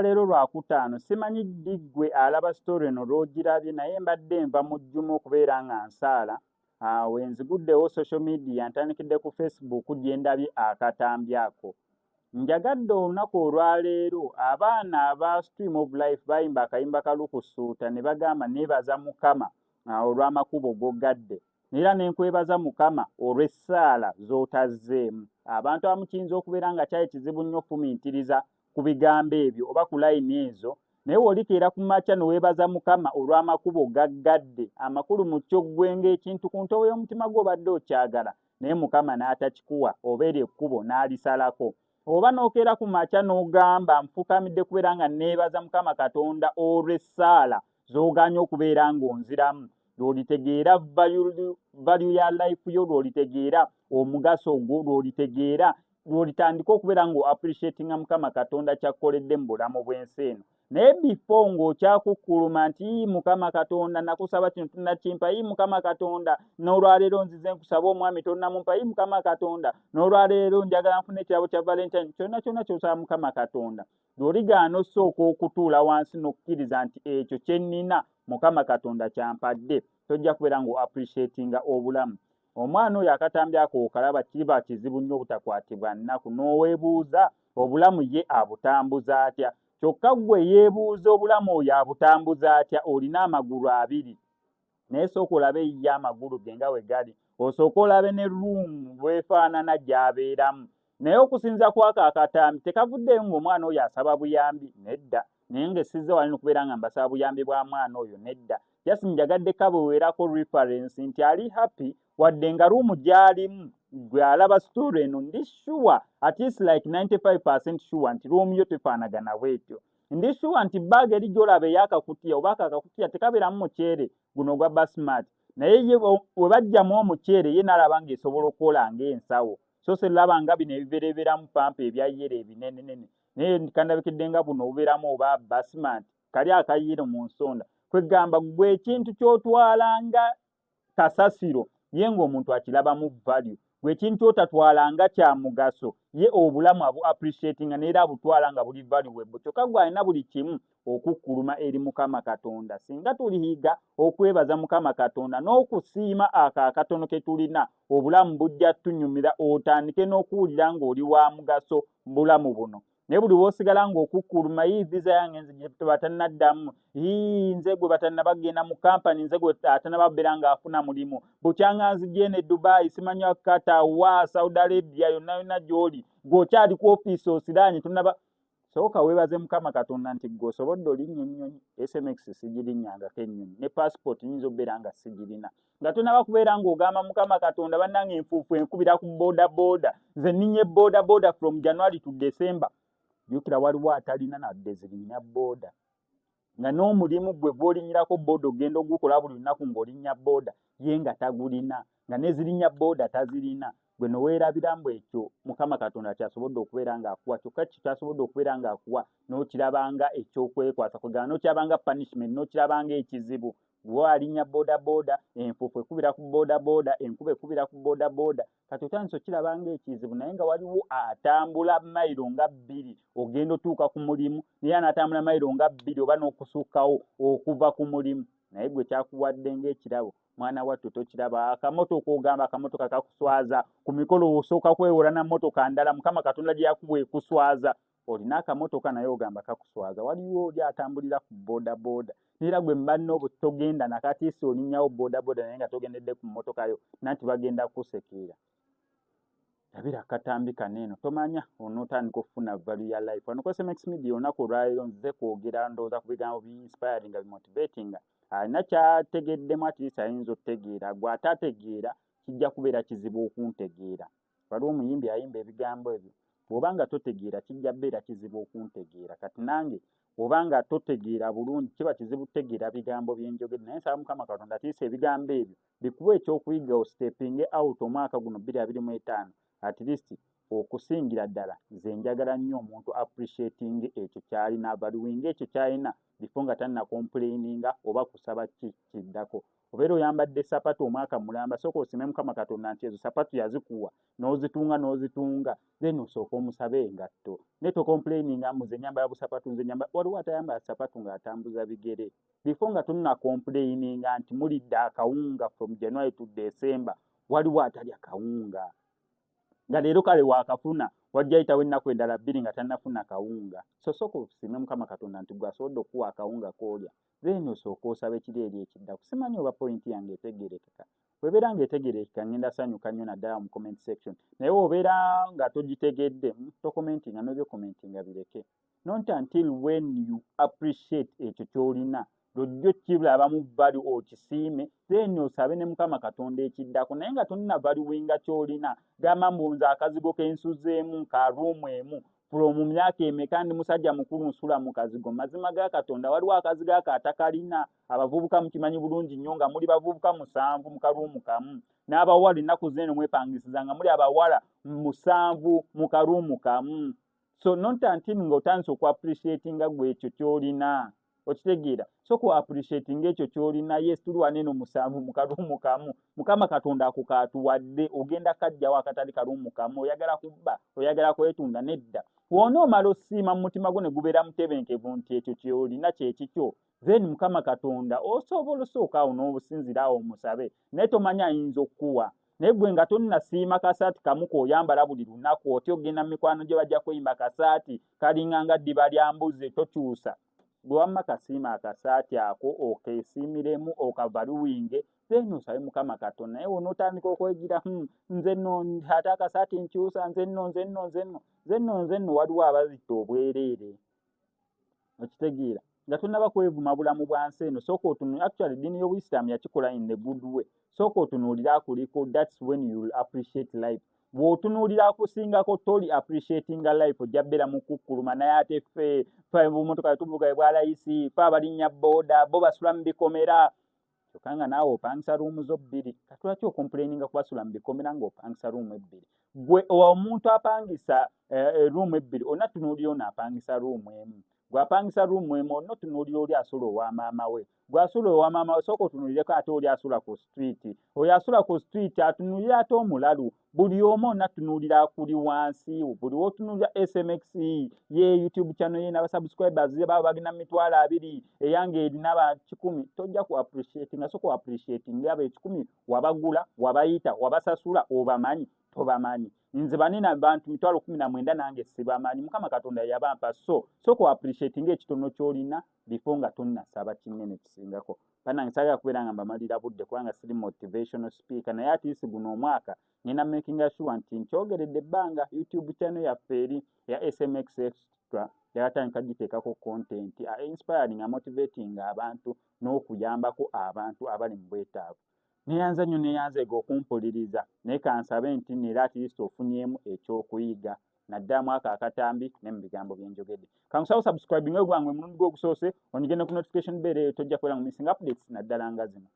Olwaleero Lwakutaano, simanyi ddi ggwe alaba story eno lw'ogirabye, naye mbadde nva mu jjuma okubeera nga nsaala, we nziguddewo social media, ntandikidde ku Facebook gye ndabye akatambi ako. Njagadde olunaku olwaleero abaana aba Stream of Life bayimba akayimba kalukusuuta ne bagamba, "Neebaza Mukama olw'amakubo g'oggadde, era ne nkwebaza Mukama olw'essaala z'otazzeemu." Abantu abamu kiyinza okubeera nga kyali kizibu nnyo okufumiitiriza ku bigambo ebyo oba ku layini ezo, naye w'olikeera ku makya ne weebaza Mukama olw'amakubo gaggadde, amakulu mu kyo ggwe ng'ekintu ku ntobo y'omutima gwo obadde okyagala, naye Mukama n'atakikuwa oba eryo ekkubo n'alisalako, oba n'okeera ku makya n'ogamba, "Nfukamidde kubeera nga neebaza Mukama Katonda olw'essaala z'ogaanye okubeera ng'onziramu," lw'olitegeera value ya life yo, lw'olitegeera omugaso gwo, lw'olitegeera lw'olitandika okubeera ng'oappreciatinga Mukama Katonda kyakkoledde mu bulamu bw'ensi eno. Naye before ng'okyakukkuluma nti, "Mukama Katonda, nakusaba kino tonnakimpa. Yi Mukama Katonda, n'olwaleero nzize nkusaba omwami, tonnamumpa. Yi Mukama Katonda, n'olwaleero njagala nfune ekirabo kya Valentine," kyonna kyonna ky'osaba Mukama Katonda, lw'oligaana osooka okutuula wansi n'okukkiriza nti ekyo kye nnina Mukama Katonda kyampadde, tojja kubeera ng'oappreciatinga obulamu. Omwana oyo akatambi ako okalaba, kiba kizibu nnyo obutakwatibwa nnaku n'oweebuuza obulamu ye abutambuza atya. Kyokka ggwe yeebuuza obulamu oyo abutambuza atya, olina amagulu abiri, naye sooka olabe ye amagulu ge nga we gali, osooke olabe ne room bwefaanana gy'abeeramu. Naye okusinza kwako akatambi tekavuddeyo ng'omwana oyo asaba buyambi, nedda. Naye ng'essizza wali nokubeera nga mbasaba buyambi bwa mwana oyo, nedda. Just njagadde kabuweerako reference nti ali happy wadde nga room gy'alimu. Gwe alaba story eno, ndi sure, at least like 95% sure nti room yo tefaanagana bwetyo. Ndi sure nti bag eri gy'olaba ey'akakutiya oba ako akakutiya tekabeeramu muceere guno ogwa basmati, naye ye we bajjamu omuceere ye n'alaba ng'esobola okukola ng'ensawo. So seraba nga bino ebivereeberamu pampa ebya yellow ebinenenene, naye kandabikidde nga buno obubeeramu oba basmati kali akayiro mu nsonda. Kwegamba gwe ekintu ky'otwalanga kasasiro, ye ng'omuntu akirabamu value. Gwe ekintu ky'otatwalanga kya mugaso, ye obulamu abu appreciatinga neera abutwala nga buli valuable. Kyokka gwe alina buli kimu, okukkuluma eri Mukama Katonda. Singa tulihiga okwebaza Mukama Katonda n'okusiima ako akatono ke tulina, obulamu bujja tunyumira, otandike n'okuwulira ng'oli wa mugaso mu bulamu buno. Naye buli w'osigala ng'okukkuluma, "Yi, visa yange nze batannaddamu. Yi, nze gwe batannabagenda mu kampani, nze gwe atannababeera ng'afuna mulimu bukyanga nzije ne Dubai, simanya Qatar wa Saudi Arabia, yonna yonna gy'oli gw'okyali ku ofiisi osiraanye tonnaba." Sooka weebaze Mukama Katonda nti gwe osobodde olinnya ennyonyi. Smx sigirinnyangako ennyonyi, ne passport nyinza okubeera nga sigirina. Nga tonaba kubeera ng'ogamba Mukama Katonda, "Bannange, enfuufu enkubira ku boda boda, nze nninye boda boda from January to December," jjukira waliwo atalina nadde zirinnya booda, nga n'omulimu gwe gw'olinnyirako booda ogenda ogukola buli lunaku ng'olinnya booda, ye nga tagulina, nga nezirinnya booda tazirina. Gwe noweerabira mbu ekyo Mukama Katonda kyasobodde okubeera ng'akuwa. Kyokka kyo kyasobodde okubeera ng'akuwa n'okirabanga ekyokwekwasa, kwegamba n'okirabanga punishment, n'okirabanga ekizibu. Gwe alinnya boda boda, enfuufu ekubira ku boda boda, enkuba ekubira ku boda boda, kati otandise okirabanga ekizibu. Naye nga waliwo atambula mayiro nga 2 ogenda otuuka ku mulimu, naye anaatambula mayiro nga 2 oba n'okusukkawo okuva ku mulimu, naye gwe kyakuwadde ng'ekirabo, mwana wattu, tokiraba. Akamotoka ogamba akamotoka kakuswaza, ku mikolo osooka kwewola na mmotoka ndala. Mukama Katonda gye yakuwa ekuswaza. Olina akamotoka naye ogamba kakuswaza. Waliwo oli atambulira ku boda boda, neera gwe mbanna obwo togenda nakatiisi, olinnyawo boda boda naye nga togendedde ku mmotoka yo, nanti bagenda kukusekerera. Labira akatambi kano eno, tomanya onootandika okufuna value ya life. Wano ku SMX Media olunaku olwaleero nzize kwogera, ndowooza ku bigambo bi-inspiringa, bimotivatinga. Alina kyategeddemu, at least ayinza okutegeera. Gwe ate ategeera, kijja kubeera kizibu okuntegeera. Waliwo omuyimbi ayimba ebigambo ebyo, bw'oba nga totegeera kijja beera kizibu okuntegeera. Kati nange bw'oba nga totegeera bulungi, kiba kizibu kutegeera bigambo byenjogedde. Naye nsaba Mukama Katonda atiisa ebigambo ebyo bikuwa ekyokuyiga, ostepinge out omwaka guno 2025. At least okusingira ddala nze njagala nnyo omuntu appreciating ekyo kyalina, valuing ekyo kyalina. Before nga tannacomplaininga oba kusaba ki kiddako, obeera oyambadde sapatu omwaka mulamba, sooka osime Mukama Katonda nti ezo sapatu yazikuwa n'ozitunga n'ozitunga, then osooka omusabe engatto. Naye tocomplaininga mbu nze nyambala busapatu, nze nyamba. Waliwo atayambala sapatu ng'atambuza bigere. Before nga tonnacomplaininga nti mulidde akawunga from January to December, waliwo atalya kawunga nga leero kale waakafuna, wajja yitawo ennaku endala 2 nga tannafuna kawunga. So sooka osiime Mukama Katonda nti gwe asobodde okuwa akawunga k'olya, then osooka osaba ekiri eri ekiddako. Simanyi oba point yange etegeerekeka. Bw'ebeera ng'etegeerekeka, ngenda sanyuka nnyo, naddala mu comment section. Naye obeera nga togitegedde, tocommentinga, n'obyokommentinga bireke. Not until when you appreciate ekyo ky'olina, lwojja okirabamu value, okisiime, then osabe ne Mukama Katonda ekiddako. Naye nga tonna valuinga ky'olina, gamba mbu nze akazigo kensuzeemu ka room emu from myaka emeka, ndi musajja mukulu, nsula mu kazigo. Mazima ga Katonda, waliwo akazigo ako atakalina. Abavubuka mukimanyi bulungi nnyo nga muli bavubuka musanvu mu karoom kamu, n'abawala ennaku zino mwepangisiza nga muli abawala musanvu mu karoom kamu. So not until ng'otandise okuappreciatinga gwe ekyo ky'olina. Okitegeera? So ku appreciatinga ekyo ky'olina. Yes, tuli waneeno musanvu mu karoom kamu. Mukama Katonda akukaatuwadde, ogenda kajjawo akatali karoom kamu? Oyagala kubba? Oyagala kwetunda? Nedda. Wona omala osiima mu mutima gwo ne gubeera mutebenkevu nti ekyo ky'olina kyekikyo, then Mukama Katonda osobola osooka awo n'obusinzira awo omusabe, naye tomanyi ayinza okukuwa. Naye gwe nga tonnasiima kasaati kamu k'oyambala buli lunaku, otya ogenda mu mikwano gye bajja kweyimba kasaati kalinga nga ddiba lya mbuzi, tokyusa. Gwe wamma kasiima akasaati ako, okeesiimiremu, okavaluwinge, then osabe Mukama Katonda. Naye wonootandika okwegira, nze nno ate akasaati nkyusa, nze nno, nze nno, nze nno, nze nno, nze nno," waliwo abazita obwereere. Okitegeera? Nga tonnaba kwevuma bulamu bwa nsi eno, sooka otunu. Actually, eddiini y'Obuyisiraamu yakikola in the good way. Sooka otunuulire akuliko, that's when you will appreciate life. Bw'otunuulira akusingako, toli appreciatinga life, ojja bbeera mu kukkuluma. Naye ate ffe, ffe bumotoka tuvuga bwa layisi, ffe abalinnya booda, bo basula mu bikomera. Kyokka nga naawe opangisa room zo bbiri. Kati lwaki ocomplaininga kubasula mu bikomera ng'opangisa room ebbiri? Gwe omuntu apangisa room ebbiri, olina tunuulira ono apangisa room emu. Gwe apangisa room emu, olina otunuulira oli asula owa maama we. Gwe asula owa maama we, sooka otunuulireko ate oli asula ku street. Oyo asula ku street atunuulira ate omulalu. Buli omu olina tunuulira akuli wansi. Buli wotunuulira SMX ye YouTube channel ye n'abasubscribers baba bagenda mu 20,000, eyange erina ba 100, tojja ku appreciatinga. So ku appreciating abo 100, wabagula, wabayita, wabasasula, obamanyi, tobamanyi. Nze banina bantu 190,000, nange sibamanyi. Mukama Katonda yabampa. So ku appreciating ekitono ky'olina before nga tonnasaba kinene kisingako. Bannange, saagala kubeera nga mbamalira budde kubanga siri motivational speaker, naye at least guno omwaka ngenda makinga sure nti nkyogeredde ebbanga. YouTube channel yaffe eri eya SMX Extra, yakatandika giteekako content inspiring, motivating abantu n'okuyambako abantu abali mu bwetaavu. Neyanza nnyo, neyanzeega okumpuliriza, naye kansabe nti neera at least ofunyeemu ekyokuyiga naddala mwaka akatambi ne mu bigambo byenjogedde. Kankusaba subscribing gwange omulundi gwogusoose, onyige ne ku notification bell eyo, tojja kubeera mu missing updates naddala nga zino.